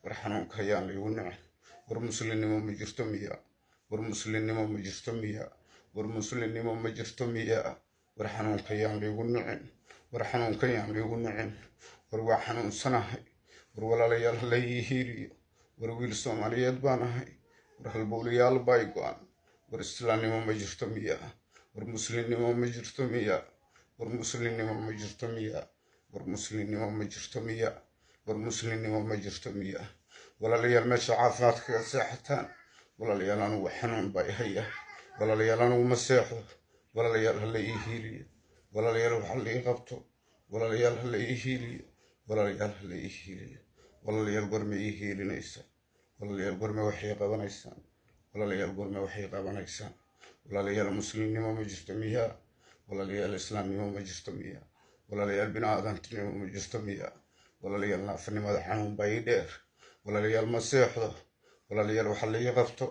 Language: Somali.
War xanuunka yaan laygu nicin. War muslimnimo ma jirto miya? War muslimnimo ma jirto miya? War muslimnimo ma jirto miya? War xanuunka yaan laygu nicin. War xanuunka yaan laygu nicin. War waa xanuunsanahay. War walaalayaal, hala ii hiiliyo. War wiil Soomaaliyeed baan ahay. War halbowlayaal baa i go-an. War islaamnimo ma jirto miya? War muslimnimo ma jirto miya? War muslimnimo ma jirto miya? War muslimnimo ma jirto miya? War muslimnimo ma jirto miya? Walaalayaal, meesha caafimaad kaga seexataan. Walaalayaal, anugu xanuun baa i haya. Walaalayaal, anugu ma seexdo. Walaalayaal, hala ii hiiliyo. Walaalayaal, waxa la ii qabto. Walaalayaal, hala ii hiiliyo. Walaalayaal, hala ii hiiliyo. Walaalayaal, gorme ii hiilinaysa? Walaalayaal, gorme waxay qabanaysaan? Walaalayaal, gorme waxay qabanaysaan? Walaalayaal, muslimnimo ma jirto miya? Walaalayaal, islaamnimo ma jirto miya? Walaalayaal, bini-aadantinimo ma jirto miya? Walaalayaal, naafanimada xanuun baa ii dheer. Walaalayaal, ma seexdo. Walaalayaal, waxa la ii qabto.